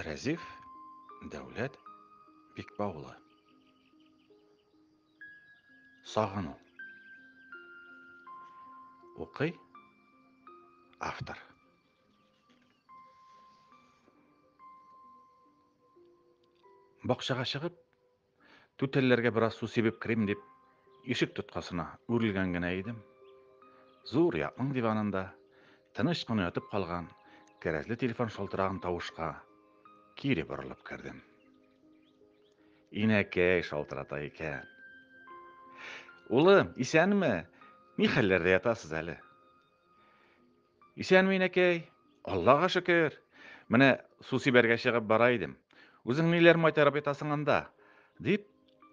Рәзиф Дәүләт Бикбаулы. Сагыну. Укый автор. Бакчага чыгып, Түтәлләргә бераз су сибеп керим дип, ишек тоткасына үрелгән генә идем. Зур якның диванында тыныч кына ятып калган кәрәзле телефон шалтыраган тавышка кире борылып кердем. Инәкәй шалтырата икән. Улым, исәнме? Ни хәлләрдә ятасыз әле? Исәнме, инәкәй? Аллага шөкер. Менә су сибәргә чыгып бара идем. Үзең ниләр майтарып ятасың анда? дип,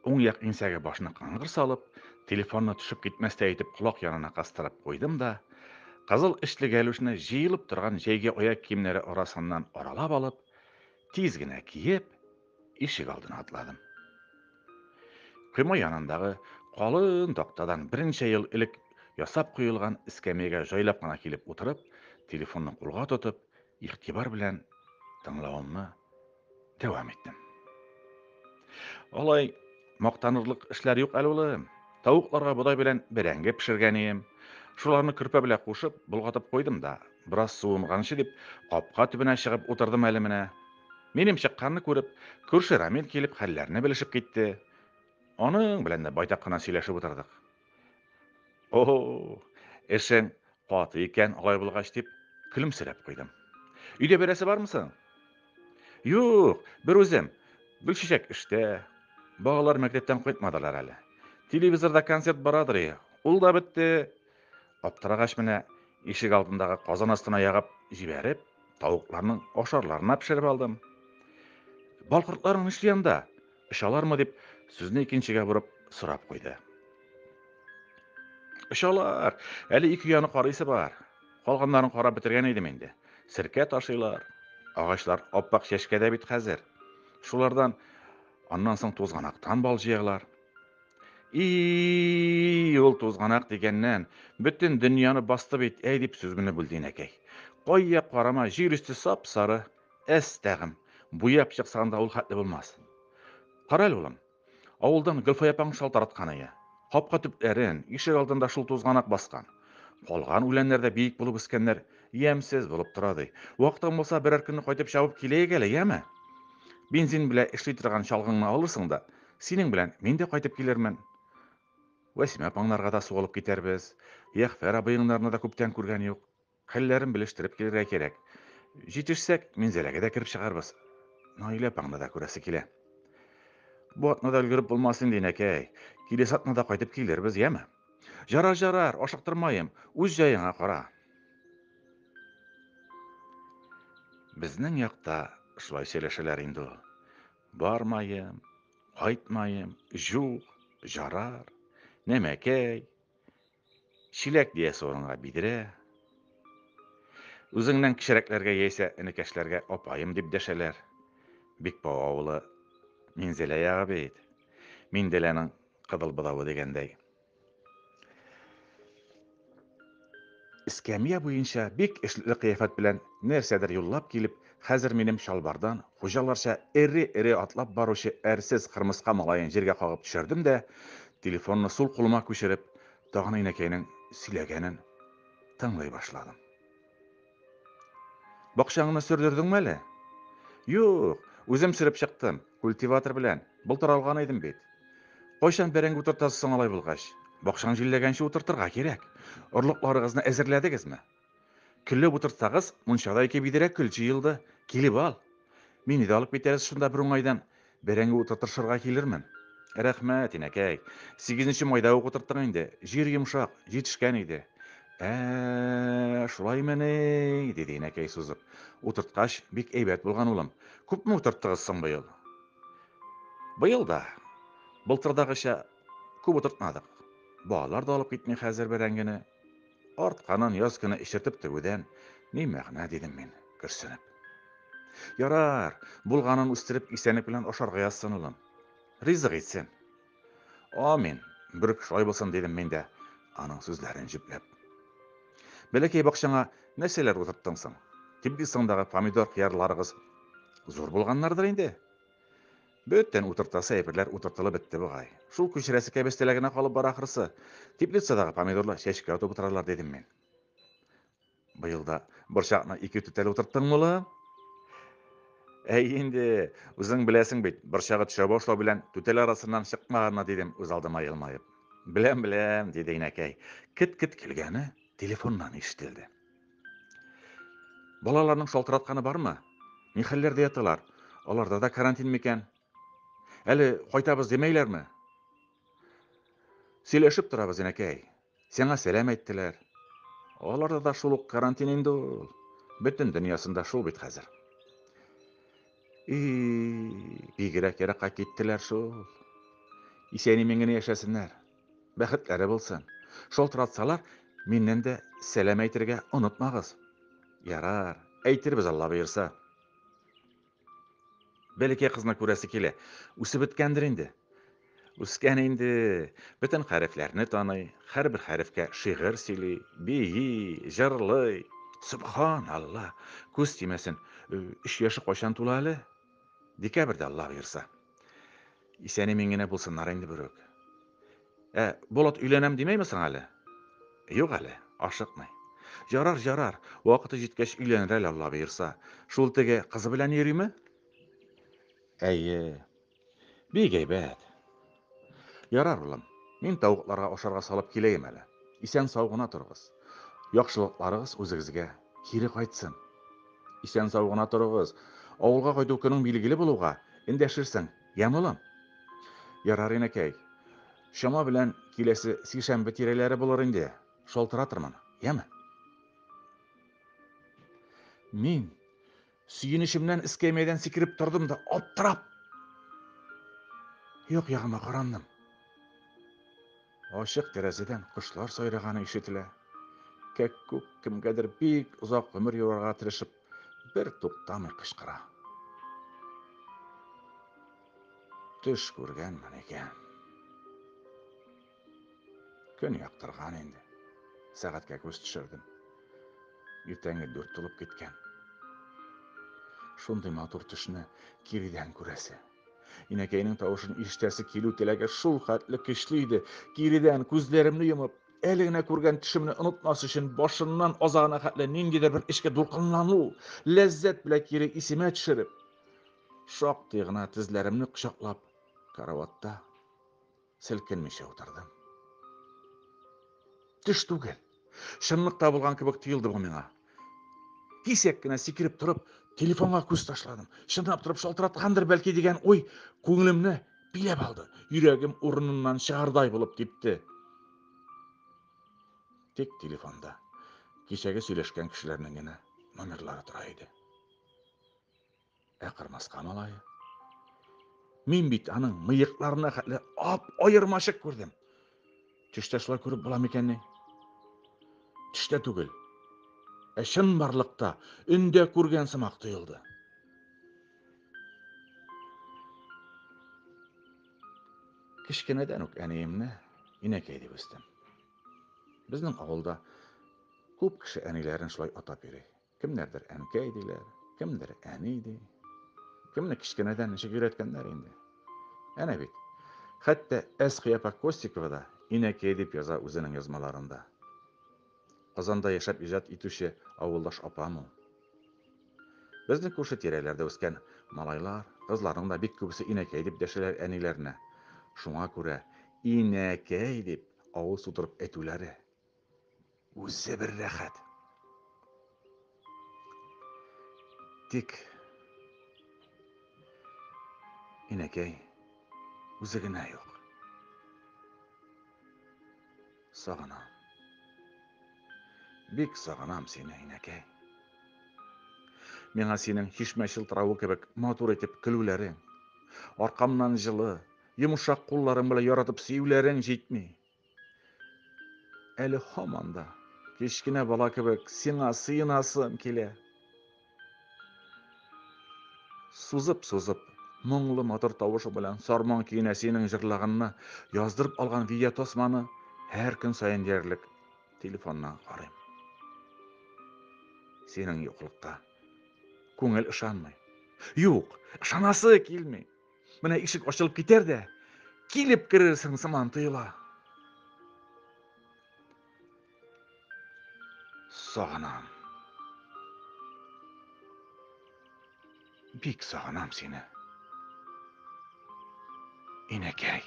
уң як иңсәгә башны кыңгыр салып, телефонны төшеп китмәстәй итеп колак янына кыстырып куйдым да, кызыл эчле гәлүшне җыелып торган җәйге аяк киемнәре арасыннан аралап алып, тиз генә киеп, ишек алдына атладым. Койма янындагы калын тактадан берничә ел элек ясап куелган эскәмиягә җайлап кына килеп утырып, телефонны кулга тотып, игътибар белән тыңлавымны дәвам иттем. Алай мактанырлык эшләр юк әле, улым. Тавыкларга бодай белән бәрәңге пешергән ием. Шуларны көрпә белән кушып, болгатып куйдым да, бераз суынганчы дип, капка төбенә чыгып утырдым әле менә. Минем чыкканны күреп, күрше Рамил килеп хәлләрне белешеп китте. Аның белән дә байтак кына сөйләшеп утырдык. О, эшең каты икән, алай булгач, дип көлемсерәп куйдым. Өйдә берәрсе бармы соң? Юк, бер үзем. Гөлчәчәк эштә. Балалар мәктәптән кайтмадылар әле. Телевизорда концерт барадыр, ул да бетте. Аптырагач менә ишек алдындагы казан астына ягып җибәреп, Тавыкларның ашарларына пешереп алдым. Бал кортларың нишли анда? Очалармы дип, сүзне икенчегә борып сорап куйды. Очалар. Әле ике яны карыйсы бар. Калганнарын карап бетергән идем инде. Серкә ташыйлар. Агачлар аппак чәчкәдә бит хәзер. Шулардан аннан соң тузганактан бал җыялар. И, ул тузганак дигәннән, бөтен дөньяны басты бит, әй, дип сүземне бүлде инәкәй. Кая карама, җир өсте сап-сары, әстәгым, буяп чыксаң да ул хәтле булмас. Кара әле, улым, авылдан Гөлфая апаң шалтыраткан ие. Капка төпләрен, ишек алдында шул тузганак баскан. Калган үләннәр дә биек булып үскәннәр, ямьсез булып тора, ди. Вакытың булса, берәр көнне кайтып чабып киләек әле, яме? Бензин белән эшли торган чалгыңны алырсың да, Синең белән мин дә кайтып килермен. Вәсимә апаңнарга да сугылып китәрбез. Ягъфәр абыеңнарны да күптән күргән юк. Хәлләрен белештереп килергә кирәк. Җитешсәк, Минзәләгә дә кереп чыгарбыз. Наилә апаңны да күрәсе килә. Бу атнада өлгереп булмас инде, инәкәй. Киләсе атнада кайтып килербез, яме? Жарар, жарар, ашыктырмаем. Үз җаеңа кара. Безнең якта шулай сөйләшәләр инде ул. Бармаем, кайтмаем, җук, жарар, нәмәкәй, чиләк диясе урынга бидрә. Үзеңнән кечерәкләргә яисә энекәшләргә апаем дип дәшәләр. Бикбау авылы Минзәлә ягы бит. Миндәләнең кызыл бодавы дигәндәй. Эскәмия буенча бик эшлекле кыяфәт белән нәрсәдер юллап килеп, хәзер минем чалбардан хуҗаларча эре-эре атлап баручы әрсез кырмыска малаен җиргә кагып төшердем дә, телефонны сул кулыма күчереп, тагын инәкәйнең сөйләгәнен тыңлый башладым. Бакчаңны сөрдердеңме әле? Юк, үзем сөреп чыктым, культиватор белән. Былтыр алган идем бит. Кайчан бәрәңге утыртасыз соң алай булгач? Бакчаң җилләгәнче утыртырга кирәк. Орлыкларыгызны әзерләдегезме? Көлләп утыртсагыз, мунчада ике бидрә көл җыелды. Килеп ал. Мине дә алып китәрсез шунда бер уңайдан. Бәрәңге утыртышырга килермен. Рәхмәт, инәкәй. Сигезенче майда ук утырттың инде. Җир йомшак, җитешкән иде. Ә, шулаймыни? диде инәкәй сузып. Утырткач, бик әйбәт булган, улым. Күпме утырттыгыз соң быел? Быел да, былтырдагыча, күп утыртмадык. Балалар да алып китми хәзер бәрәңгене. Артканын яз көне эчертеп түгүдән ни мәгънә, дидем мин, көрсенеп. Ярар, булганын үстереп исәнлек белән ашарга язсын, улым. Ризык итсен. Амин, берүк шулай булсын, дидем мин дә, аның сүзләрен җөпләп. Бәләкәй бакчаңа нәрсәләр утырттың соң? Теплицаңдагы помидор-кыярларыгыз Зур булганнардыр инде. Бөтен утыртасы әйберләр утыртылып бетте бугай. Шул күчерәсе кәбестәләр генә калып бара ахрысы. Теплицадагы помидорлар чәчкә атып утыралар, дидем мин. Быел да борчакны ике түтәл утырттыңмы, улым? Әй инде, үзең беләсең бит, борчагы төшә башлау белән түтәл арасыннан чыкмаганны, дидем үз алдыма елмаеп. Беләм, беләм, диде инәкәй. Кет-кет көлгәне телефоннан ишетелде. Балаларның шалтыратканы бармы? Ни хәлләрдә яталар? Аларда да карантин микән? Әле кайтабыз демәйләрме? Сөйләшеп торабыз, инәкәй. Сиңа сәлам әйттеләр. Аларда да шул ук карантин инде ул. Бөтен дөньясында шул бит хәзер. И, бигрәк еракка киттеләр шул. Исән-имин генә яшәсеннәр. Бәхетләре булсын. Шалтыратсалар, миннән дә сәлам әйтергә онытмагыз. Ярар, әйтербез Алла боерса. Бәләкәй кызны күрәсе килә. Үсеп беткәндер инде. Үскән инде. Бөтен хәрефләрне таный, һәрбер хәрефкә шигырь сөйли, бии, җырлый. Сөбхан Алла, күз тимәсен. Өч яше кайчан тула әле? Декабрьдә Алла боерса. Исән-имин генә булсыннар инде берүк. Ә, Булат өйләнәм димәйме соң әле? Юк әле, ашыкмый. Ярар, ярар, вакыты җиткәч өйләнер әле Алла боерса. Шул теге кызы белән йөриме? Әйе. Бик әйбәт. Ярар, улым, мин тавыкларга ашарга салып киләем әле. Исән-сау гына торыгыз. Яхшылыкларыгыз үзегезгә кире кайтсын. Исән-сау гына торыгыз. Авылга кайту көнең билгеле булуга, эндәшерсең, яме, улым? Ярар, инәкәй. Чама белән киләсе сишәмбе тирәләре булыр инде. Шалтыратырмын, яме? Мин сөенечемнән эскәмиядән сикереп тордым да, аптырап, як ягыма карандым. Ачык тәрәзәдән кошлар сайраганы ишетелә. Кәккүк кемгәдер бик озак гомер юрарга тырышып, бер туктамый кычкыра. Төш күргәнмен икән. Көн яктырган инде. Сәгатькә күз төшердем. Иртәнге дүрт тулып киткән. Шундый матур төшне киредән күрәсе. Инәкәйнең тавышын ишетәсе килү теләге шул хәтле көчле иде. Киредән күзләремне йомып, әле генә күргән төшемне онытмас өчен башыннан азагына хәтле ниндидер бер эчке дулкынлану, ләззәт белән кире исемә төшереп, шактый гына тезләремне кочаклап, караватта селкенмичә утырдым. Төш түгел. Чынлыкта булган кебек тоелды бу миңа. Кисәк кенә сикереп торып, телефонга күз ташладым. Чынлап торып шалтыраткандыр бәлки дигән уй күңелемне биләп алды. Йөрәгем урыныннан чыгардай булып типте. Тик телефонда кичәге сөйләшкән кешеләрнең генә номерлары тора иде. Ә кырмыска малае? Мин бит аның мыекларына хәтле ап аермачык күрдем. Төштә шулай күреп була микәнни? Төштә түгел. Ә чынбарлыкта өндә күргән сымак тоелды. Кечкенәдән үк әниемне инәкәй дип үстем. Безнең авылда күп кеше әниләрен шулай атап йөри. Кемнәрдер әнкәй диләр, кемдер әни ди. Кемне кечкенәдән ничек өйрәткәннәр инде. Әнә бит. Хәтта Әсхия апа Костикова да инәкәй дип яза үзенең язмаларында. Казанда яшәп иҗат итүче авылдаш апам ул. Безнең күрше тирәләрдә үскән малайлар, кызларның да бик күбесе инәкәй дип дәшәләр әниләренә. Шуңа күрә инәкәй дип авыз тутырып әйтүләре Үзе бер рәхәт. Тик инәкәй үзе генә юк. Сагынам. Бик сагынам сине, инәкәй. Миңа синең чишмә чылтыравы кебек матур итеп көлүләрең, аркамнан җылы, йомшак кулларың белән яратып сөюләрең җитми. Әле һаман да кечкенә бала кебек сиңа сыенасым килә. Сузып-сузып, моңлы матур тавышы белән сарман көенә синең җырлаганны яздырып алган видеотасманы һәр көн саен диярлек телефоннан карыйм. Синең юклыкта күңел ышанмый. Юк, ышанасы килми. Менә ишек ачылып китәр дә, килеп керерсең сыман тоела. Сагынам. Бик сагынам сине. Инәкәй.